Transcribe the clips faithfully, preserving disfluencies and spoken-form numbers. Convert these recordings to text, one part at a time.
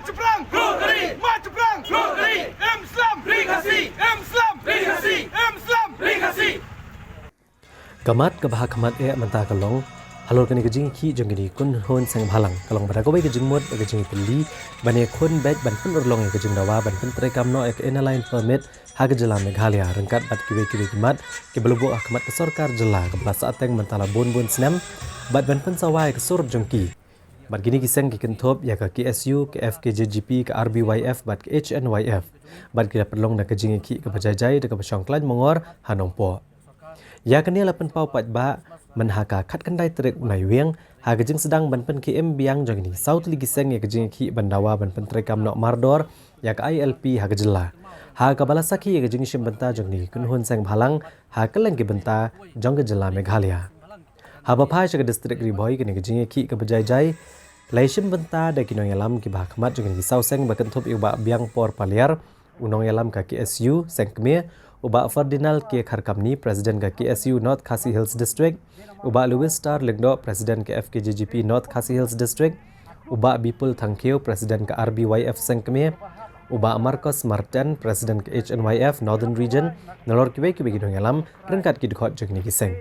Chaphrang! Rukri! Mat Chaphrang! Rukri! Em Slam! Ri Khasi! Em Slam! Ri Khasi! Em Slam! Ri Khasi! Ka mat kaba ha khmat eh mynta ka long halor kane ka jingïakhih jong kine ki kynhun seng bhalang, ka long ba da kawei ka jingmut, ka jingïatylli ban ïakhun beit ban pynurlong ïa ka jingdawa ban pyntreikam noh ïa ka Inner Line Permit ha ka jylla Meghalaya ryngkat bad kiwei kiwei ki mat kiba la buh ha khmat ka sorkar jylla kaba la sahteng mynta la bun bun snem, bad ban pynsawa ïa ka sur jong ki. Bad kine ki seng ki kynthup ïa ka K S U, ka F K J G P, ka R B Y F bad ka H N Y F. Bad ki la pynlong da ka jingïakhih kaba jai jai da kaba shong khlaiñ mongor ha Nongpoh. Ïa kane la pynpaw paidbah mynha ka khatkhyndai tarik u Naiwieng ha ka jingsdang ban pynkhie im biang jong kine ki saw tylli ki seng ïa ka jingïakhih ban dawa ban pyntreikam noh mardor ïa ka I L P ha ka jylla, ha kaba la sakhi ïa ka jingshim bynta jong kine ki kynhun seng bhalang ha kylleng ki bynta jong ka jylla Meghalaya. Haba phai sha ka distrik Ri Bhoi, kane ka jingïakhih kaba jai jai la ïashim bynta da ki nongïalam kiba ha khmat jong kine ki saw seng ba kynthup ïa u Bah Biangpor Paliar, u nongïalam ka K S U seng kmie, u Bah Ferdinand K Kharkamni, President ka K S U North Khasi Hills District, u Bah Louis Star Lyngdoh, President ka F K J G P North Khasi Hills District, u Bah Bipul Thangkhiew, President ka R B Y F seng kmie, u Bah Marcos Martin, President ka H N Y F Northern Region, nalor kiwei kiwei ki nongïalam ryngkat ki dkhot jong kine ki seng.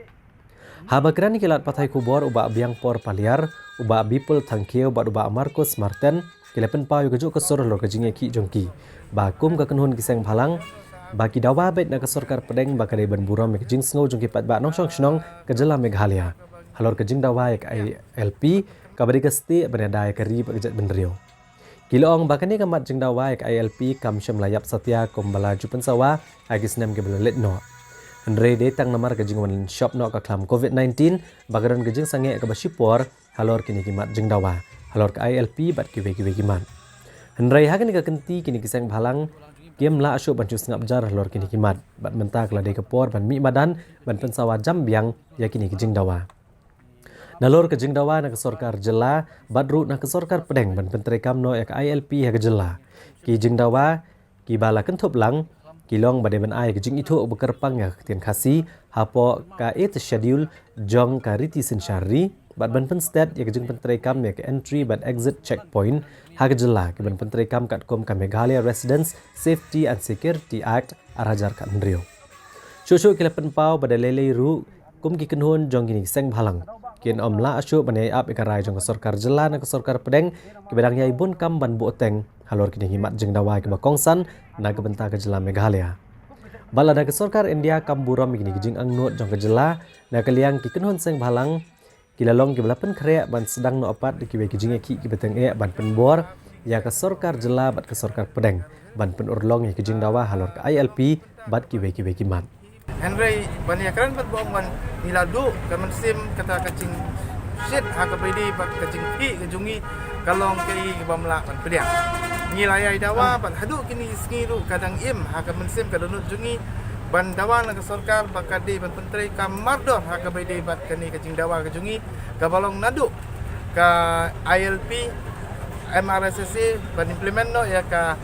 Haba kren ki lad pathai khubor u Bah Biangpor Paliar, u Bah Bipul Thangkhiew bad u Bah Marcos Martin ki la pynpaw ïa kajuh ka sur halor ka jingïakhih jong ki ba kum ka kynhun ki seng bhalang ba ki dawa beit na ka sorkar pdeng ba ka dei ban burom ïa ka jingsngew jong ki paidbah nongshong shnong ka jylla Meghalaya halor ka jingdawa ïa ka I L P kaba dei ka stieh ban ïada ïa ka ri bad ka jaitbynriew. Ki la ong ba kane ka mat jingdawa ïa ka I L P kam shym la ïap satia kumba la ju pynsawa ha ki snem kiba la leit noh. Hynrei dei tang namar ka jingwan shop noh ka khlam covid nineteen ba ka don ka jingsangeh kaba shipor halor kine ki mat jingdawa halor ka I L P bad kiwei kiwei ki mat. Hynrei ha kane ka kynti kine ki seng bhalang kim lah shuh ban shu sngap jar halor kine ki mat bad mynta ka la dei ka por ban mih madan ban pynsawa jam biang ïa kine ki jingdawa. Nalor ka jingdawa na ka sorkar jylla bad ruh na ka sorkar pdeng ban pyntreikam noh ïa ka I L P ha ka jylla, ki jingdawa kiba la kynthup lang ki long ba dei ban ai ka jingithuh ba kyrpang ïa ka ktien Khasi hapoh ka Eighth Schedule jong ka riti synshar ri bad ban pynsted ïa ka jingpyntreikam ïa ka entry bad exit checkpoint ha ka jylla, ki ban pyntreikam katkum ka Meghalaya Residents Safety and Security Act ar hajar khathynriew. Shuh shuh ki la pynpaw ba da lei lei ruh kum ki kynhun jong kine ki seng bhalang kin ym lah shuh ban ïai ap ïa ka rai jong ka sorkar jylla na ka sorkar pdeng kiba dang ïai bun kam ban buh teng halor kine ki mat jingdawa kiba kongsan na ka bynta ka jylla Meghalaya. Bad lada ka sorkar India kam burom ïa kine ki jingangnud jong ka jylla, na ka liang ki kynhun seng bhalang ki la long kiba la pynkhreh ban sdang noh pat da kiwei ki jingïakhih kiba tyngeh ban pynbor ïa ka sorkar jylla bad ka sorkar pdeng ban pynurlong ïa ki jingdawa halor ka I L P bad kiwei kiwei ki mat. Hynrei ban ïakren bad ba ong ban ngi la duh ka mynsiem kata ka jingshit ha kaba ïadei bad ka jingkhih ka jong ngi ka long kaei kaba ym lah ban pdiang. Ngi la ïai dawa bad haduh kine ki sngi ruh ka dang im ha ka mynsiem ka dohnud jong ngi ban dawa na ka sorkar ba ka dei ban pyntreikam mardor ha kaba ïadei bad kane ka jingdawa ka jong ngi kaba long naduh ka I L P, M R S S A ban implement noh ïa ka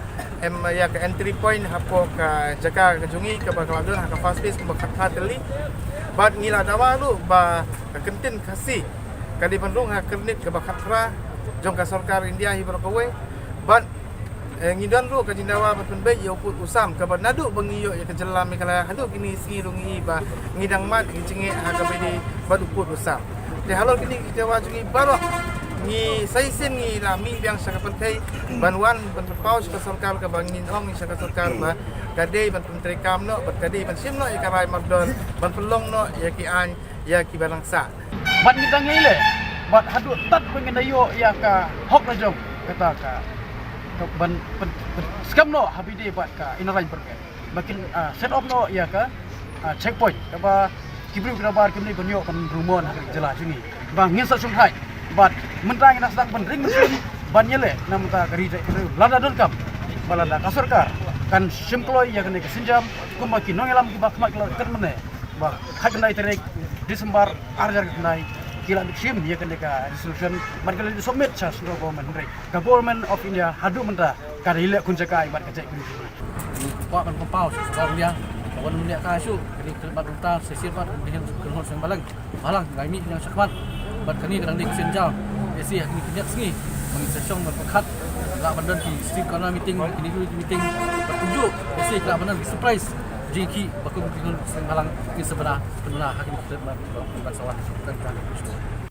em, ïa ka entry point hapoh ka jaka ka jong ngi kaba ka la don ha ka fast pace kumba khatphra tylli. Bad ngi la dawa ruh ba ka kyntien Khasi ka dei ban rung ha ka kyrnit kaba khatphra jong ka sorkar India hi baroh kawei. Bad eh, ngi don ruh ka jingdawa ban pynbeit ïa u pud u sam kaba naduh ba ngi ïoh ïa ka jylla Meghalaya haduh kine ki sngi ruh ngi ba ngi dang mad ngi jingeh ha kaba ïadei bad u pud u sam. Te halor kine ki dawa jong ngi baroh ngi sa shisien ngi la mih biang sha ka pyrthei ban wan ban pynpaw sha ka sorkar kaba ngin ong sha ka sorkar ba ka dei ban pyntreikam noh bad ka dei ban shim noh ïa ka rai mardor ban pynlong noh ïa ki aiñ ïa kiba dang sah. Bad ngi dang ïaleh bad haduh tad ba ngin da ïoh ïa ka hok la jong kata ka, ka ban, ban, ban skhem noh ha ba ïadei bad ka Inner Line Permit. Ba kin, ah, set up noh ïa ka, ah, checkpoint kaba ki briew ki naba kim dei ban ïoh ban rung mon ha ka jylla jong ngi. Ba ngin sa shongthait bad mynta ngi dang sdang ban ring mynsiem ban ïaleh na bynta ka ri Jaintia lada donkam ba lada ka sorkar kan shim kloi ïa kane ka sienjam kumba ki nongïalam kiba khmat ki la kren mynne. Ba khatkhyndai tarik December ar hajar khatkhyndai ki la shim ïa kane ka resolution bad ki la submit sha central government, hynrei ka Government of India haduh mynta ka dei leh khun jaka bad ka jaitbynriew. Kwah ban pynpaw sha sorkar India ba wan mynne ka shu kane ka bad mynta shisien bad kane ka kynhun seng bhalang bhalang ngai mih ïa shakhmat bad kane ka dang dei ka sienjam. Ïa shi ha kine ki miet sngi ba ngin sa shong ban pyrkhat Lah ban don ki street corner meeting, ki neighborhood meeting, bad kumjuh, bad ki lah ban don ki surprise jong ki ba kum ki khun seng bhalang ki sa bana pynbna ha ki klet ma ban sawan kan kan.